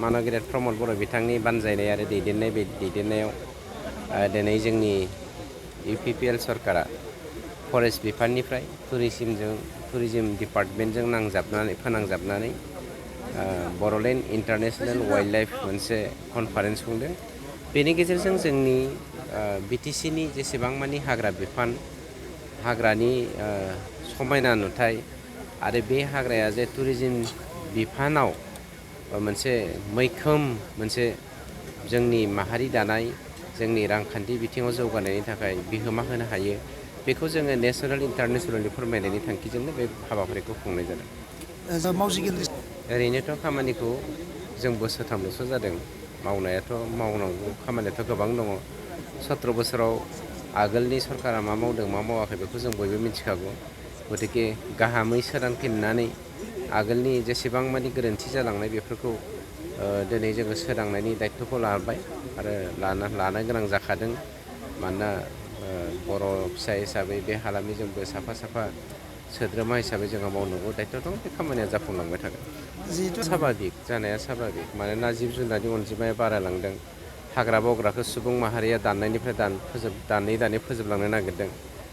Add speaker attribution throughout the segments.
Speaker 1: मानगिरिद प्रमद बर' बिथांनि बानजायनाय आरो दैदेननायाव दिनै जोंनि UPPL सरकारा फरेस्ट बिफाननिफ्राय टुरिजिम डिपार्टमेन्टजों फोनांजाबनानै बड'लेण्ड इन्टारनेशनेल वाइल्ड लाइफ मोनसे कनफारेन्स खुंदों। बेनि गेजेरजों जोंनि BTCनि जेसेबां मानि हाग्रा बिफान हाग्रानि समायना नुथाय आरो बे हाग्राया जे टुरिजिम बिफानाव मोनसे मैखोम मोनसे जोंनि माहारि दानाय जोंनि रांखान्थि बिथिङाव जौगानायनि थाखाय बिहोमा होनो हायो बेखौ जोङो नेशनेल इन्टारनेशनेलनि फोरमायनायनि थांखिजोंनो बे हाबाफारिखौ खुंनाय जादों। ओरैनोथ' खामानिखौ जों बोसोरथामल'सो जादों मावनायाथ' मावनांगौ खामानियाथ' गोबां दङ। 17 बोसोराव आगोलनि सरकारा मा मावदों मा मावाखै बेखौ जों बयबो मिथिखागौ। गतिके गाहामै सोरांफिननानै आगोलनि जेसेबां मानि गोरोन्थि जालांनाय बेफोरखौ दिनै जोङो सोदांनायनि दायित्वखौ लाबाय आरो लानो गोनां जाखादों। मानोना बर' फिसा हिसाबै बे हालामनि जोंबो साफा सोद्रोमा हिसाबै जोंहा मावनांगौ दायित्व दं। बे खामानिया जाफुंलांबाय थागोन। साभाबिक जानाया साभाबिक मानोना जिब जुनारनि अनजिमाया बारायलांदों। हाग्रा बंग्राखौ सुबुं माहारिया दाननायनिफ्राय दानै फोजोबलांनो नागिरदों।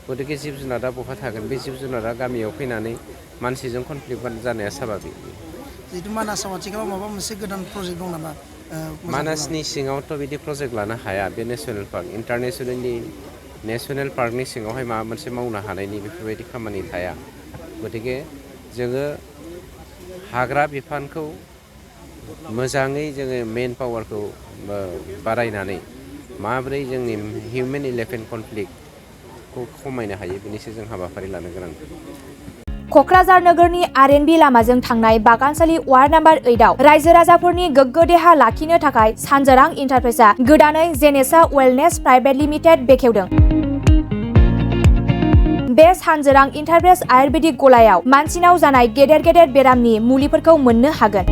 Speaker 1: गतिके जिब जुनारा बहा थागोन बे जिब जुनारा गामियाव फैनानै मानसिजों कनफ्लिक्ट जानाया साभाबिक।
Speaker 2: जिहेतु मानासाव आथिखालाव माबा मोनसे गोदान प्रजेक्ट दं नामा?
Speaker 1: मानासनि सिङावथ' बिदि प्रजेक्ट लानो हाया। बे नेसनेल पार्क नेसनेल पार्कनि सिङावहाय माबा मोनसे मावनो हानायनि बेफोरबायदि खामानि थाया। गतिके जोङो हाग्रा बिफानखौ मोजाङै जोङो मेन पावारखौ बारायनानै माबोरै जोंनि हिउमेन इलेफेन्ट कनफ्लिक्टखौ खमायनो हायो बेनिसो जों हाबाफारि लानो गोनां।
Speaker 3: क'क्राझार नोगोरनि आरएनबि लामाजों थांनाय बागानसालि वार्ड नाम्बार 8आव रायजो राजाफोरनि गोग्गो देहा लाखिनो थाखाय सानजोरां इन्टारप्राइजआ गोदानै जेनेसा वेलनेस प्राइभेट लिमिटेड बेखेवदों। बे सानजोरां इन्टारप्राइज आयुर्वेदिक गलायाव मानसिनाव जानाय गेदेर बेरामनि मुलिफोरखौ मोननो हागोन।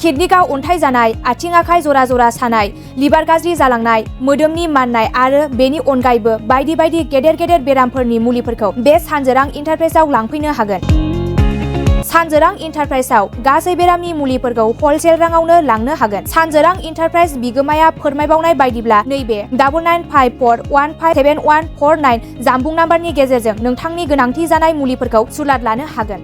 Speaker 3: किडनिकआव अन्थाइ जानाय, आथिं आखाइ जरा सानाय, लिभार गाज्रि जालांनाय, मोदोमनि माननाय आरो बेनि अनगायैबो बायदि गेदेर बेरामफोरनि मुलिफोरखौ बे सानजोरां इन्टारप्राइजआव लांफैनो हागोन। सानजोरां इन्टारप्राइजआव गासै बेरामनि मुलिफोरखौ हलसेल राङावनो लांनो हागोन। सानजोरां इन्टारप्राइज बिगोमाया फोरमायबावनाय बायदिब्ला नैबे 9954157149 जानबुं नाम्बारनि गेजेरजों नोंथांनि गोनांथि जानाय मुलिफोरखौ सुलाद लानो हागोन।